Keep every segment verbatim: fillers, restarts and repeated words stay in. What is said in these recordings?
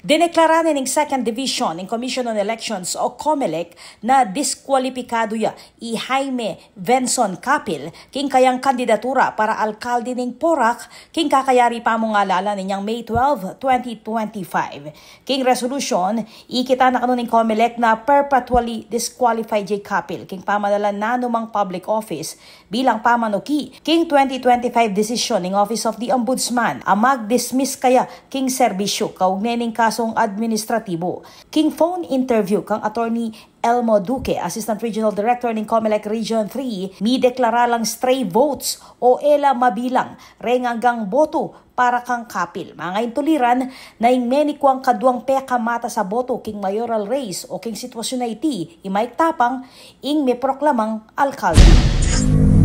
Dineklara ne ning Second Division ning Commission on Elections o Comelec na diskwalipikadu ya i Jaime Venson Capil king kayang kandidatura para alkalde ning Porac king kakayari pamung alala ninyang May twelve, twenty twenty-five. King resolution, ikit na kanu ning Comelec na perpetually disqualified ya i Capil king pamanalan nanumang public office bilang pamanuki king twenty twenty-five desisyon ning Office of the Ombudsman a mag-dismiss kaya king serbisyu kaugnay ning kasung administratibu. King phone interview kang Attorney Elmo Duque, Assistant Regional Director ning Comelec Region three, mideklara lang stray votes o e la mabilang reng anggang boto para kang Capil. Mangaintuliran na ing menikuang kaduang pekamatas a boto king mayoral race o king sitwasyun a iti, i Mike Tapang ing meproklamang alkalde.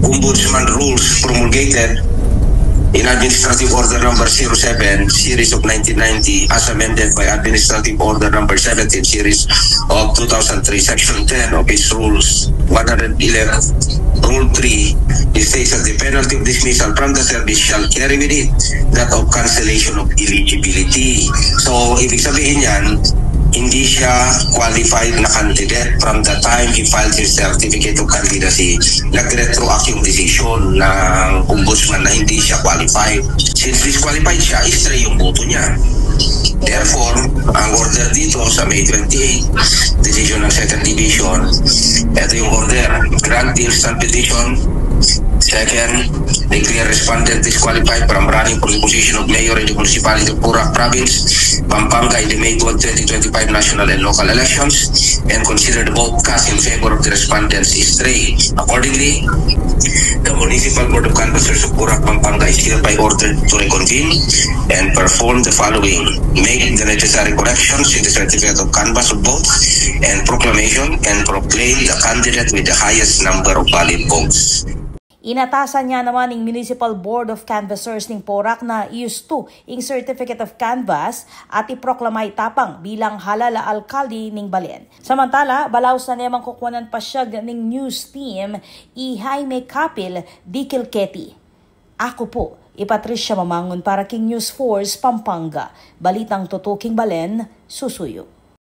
Ombudsman rules promulgated in Administrative Order Number zero seven, Series of nineteen ninety, as amended by Administrative Order Number seventeen, Series of two thousand three, Section ten of its Rules one hundred eleven, Rule three, it states that the penalty of dismissal from the service shall carry with it that of cancellation of eligibility. So, ibig sabihin yan, hindi siya qualified na candidate from the time he filed his certificate of candidacy. Nag-retroact yung decision ng ombudsman na hindi siya qualified. Since disqualified siya, stray yung boto niya. Therefore, ang order dito sa May twenty-eight, decision ng Second Division, ito yung order: grant the instant petition. Second, declare respondent disqualified from running for the position of mayor in the municipality of Porac Province, Pampanga, in the May twelve, twenty twenty-five national and local elections, and consider the vote cast in favor of the respondents stray. Accordingly, the Municipal Board of Canvassers of Porac, Pampanga is hereby ordered to reconvene and perform the following: make the necessary corrections in the certificate of canvass of votes and proclamation, and proclaim the candidate with the highest number of valid votes. Inatasan ya naman ning Municipal Board of Canvassers ning Porac na iustu ing Certificate of Canvass at iproklama i Tapang bilang halal a alkalde ning balen. Samantala, balaus na nemang kukuanan pasyag ning news team i Jaime Capil dikil keti. Aku pu i Patricia Mamangun para king News Force Pampanga, balitang tutu king balen, susuyu.